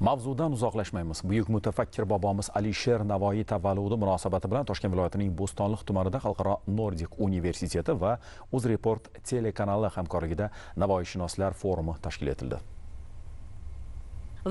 Mavzudan uzoqlashmaymiz. Buyuk mutafakkir bobomiz Alisher Navoiy tavalludi munosabati bilan Toshkent viloyatining Bo'stonliq tumanida Xalqaro Nordik universiteti va UzReport telekanali hamkorligida Navoiyshunoslar forumi tashkil etildi.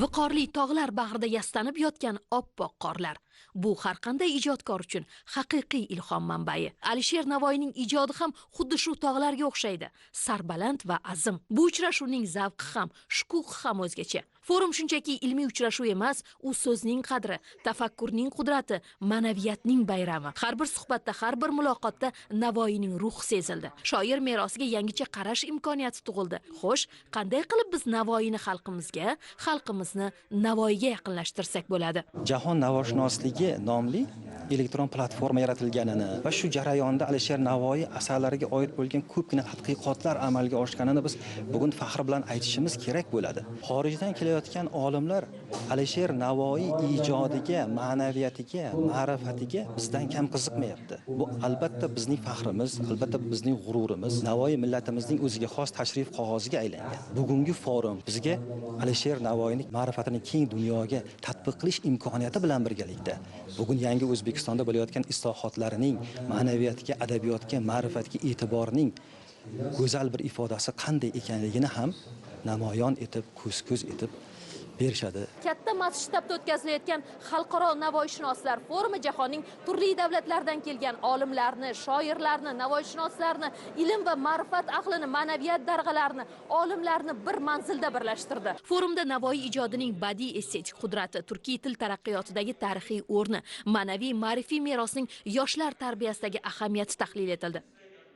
Viqorli tog'lar bag'rida yastanib yotgan oppoq qorlar. Bu har qanday ijodkor uchun haqiqiy ilhom manbai. Alisher Navoiyning ijodi ham xuddi shu tog'larga o'xshaydi. Sarbaland va azim. Bu uchrashuvning zavqi ham, shukuhi ham o'zgacha. Forum shunchaki ilmiy uchrashuv emas, u so'zning qadri, tafakkurning qudrati, ma'naviyatning bayrami. Har bir suhbatda, har bir muloqotda Navoiyning ruhi sezildi. Shoir merosiga yangicha qarash imkoniyati tug'ildi. Xo'sh, qanday qilib biz Navoiyni xalqimizga, xalqimizni Navoiyga yaqinlashtirsak bo'ladi? Jahon navoiyshinosligi nomli elektron platforma yaratilganini va shu jarayonda Alisher Navoiy asarlariga oid bo'lgan ko'pgina tadqiqotlar amalga oshganini biz bugun faxr bilan aytishimiz kerak bo'ladi. Xorijdan kelayotgan olimlar Alisher Navoiy ijodiga, ma'naviyatiga, ma'rifatiga bizdan kam qiziqmayapti. Bu albatta bizning faxrimiz, albatta bizning g'ururimiz. Navoiy millatimizning o'ziga xos tashrif qog'oziga aylangan. Bugungi forum bizga Alisher Navoiyning ma'rifatini keng dunyoga tatbiq qilish imkoniyati bilan birgalikda bugun yangi O'zbekistonda bo'layotgan islohotlarning ma'naviyatga, adabiyotga, ma'rifatga e'tiborning go'zal bir ifodasi qanday ekanligini ham namoyon etib, ko'z-ko'z etib berishadi. Katta masshtabda o'tkazilayotgan Xalqaro Navoiyshunoslar forumi jahonning turli davlatlaridan kelgan olimlarni, shoirlarni, navoiyshunoslarni, ilm va ma'rifat ahlini, ma'naviyat darg'alarini, olimlarni bir manzilda birlashtirdi. Forumda Navoiy ijodining badiiy estetik qudrati, turkiy til taraqqiyotidagi tarixiy o'rni, ma'naviy ma'rifiy merosning yoshlar tarbiyasidagi ahamiyati tahlil etildi.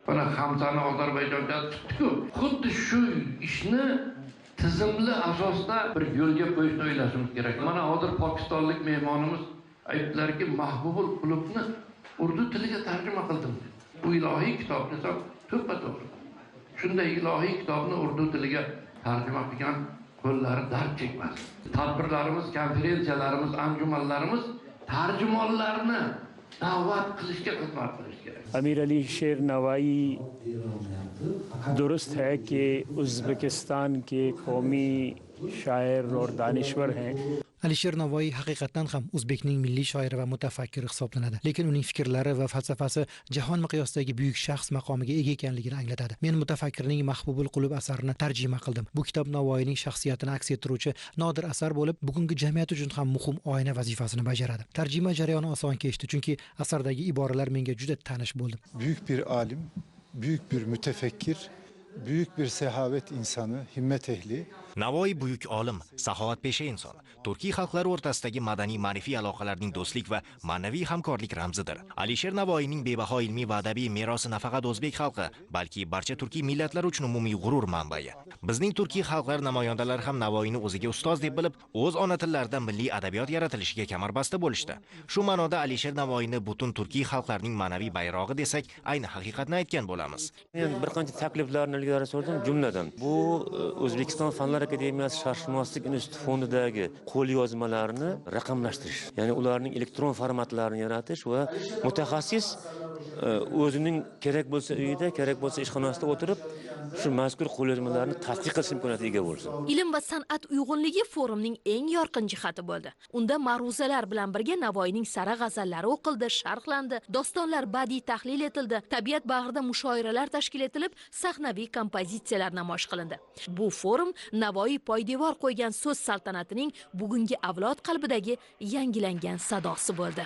Mana Hamzani Ozarbayjonga tutdi-ku. Xuddi shu ishni tizimli asosda bir yo'lga qo'yishni o'ylashimiz kerak. Mana hozir pokistonlik mehmonimiz aytdilarki, Mahbubul Qulubni urdu tiliga tarjima qildim. Bu ilohiy kitob desam, to'ppa-to'g'ri. Shunday ilohiy kitobni urdu tiliga tarjima qilgan qo'llari dard chekmas. Tadbirlarimiz, konferensiyalarimiz, anjumanlarimiz tarjimonlarni da'vat qilishga xizmat qilish kerak. Amir Alisher Navoiy दुरुस्त है कि उज़्बेकिस्तान के कौमी शायर और दानिश्वर हैं. Alisher Navoiy haqiqatdan ham o'zbekning milliy shoiri va mutafakkiri hisoblanadi. Lekin uning fikrlari va falsafasi jahon miqyosidagi buyuk shaxs maqomiga ega ekanligini anglatadi. Men mutafakkirning Mahbubul Qulub asarini tarjima qildim. Bu kitob Navoiyning shaxsiyatini aks ettiruvchi nodir asar bo'lib, bugungi jamiyat uchun ham muhim oyna vazifasini bajaradi. Tarjima jarayoni oson kechdi, chunki asardagi iboralar menga juda tanish bo'ldi. Büyük bir alim, büyük bir mütefekkir, büyük bir sehavet insanı, himmet ehli. Navoiy buyuk olim, saxovatpesha inson, turkiy xalqlar o'rtasidagi madaniy ma'rifiy aloqalarning do'stlik va ma'naviy hamkorlik ramzidir. Alisher Navoiyning bebaho ilmiy va adabiy merosi nafaqat o'zbek xalqi, balki barcha turkiy millatlar uchun umumiy g'urur manbai. Bizning turkiy xalqlar namoyandalari ham Navoiyni o'ziga ustoz deb bilib, o'z ona tillarida milliy adabiyot yaratilishiga kamarbasta bo'lishdi. Shu ma'noda Alisher Navoiyni butun turkiy xalqlarning ma'naviy bayrog'i desak, ayni haqiqatni aytgan bo'lamiz. Men bir qancha takliflarni ilgari surdim, jumladan bu O'zbekiston Fanlar Akademiyasi Sharqshunoslik instituti fondidagi qo'lyozmalarni raqamlashtirish, ya'ni ularning elektron formatlarini yaratish va mutaxassis o'zining kerak bo'lsa uyida, kerak bo'lsa ishxonasida o'tirib shu mazkur qo'lyozmalarni tadqiq qilish imkoniyatiga ega bo'lsin. Ilm va san'at uyg'unligi forumning eng yorqin jihati bo'ldi. Unda ma'ruzalar bilan birga Navoiyning sara g'azallari o'qildi, sharhlandi, dostonlar badiiy tahlil etildi, tabiat bag'rida mushoiralar tashkil etilib, sahnaviy kompozitsiyalar namoyish qilindi. Bu forum Navoiy poydevor qo'ygan so'z saltanatining bugungi avlod qalbidagi yangilangan sadosi bo'ldi.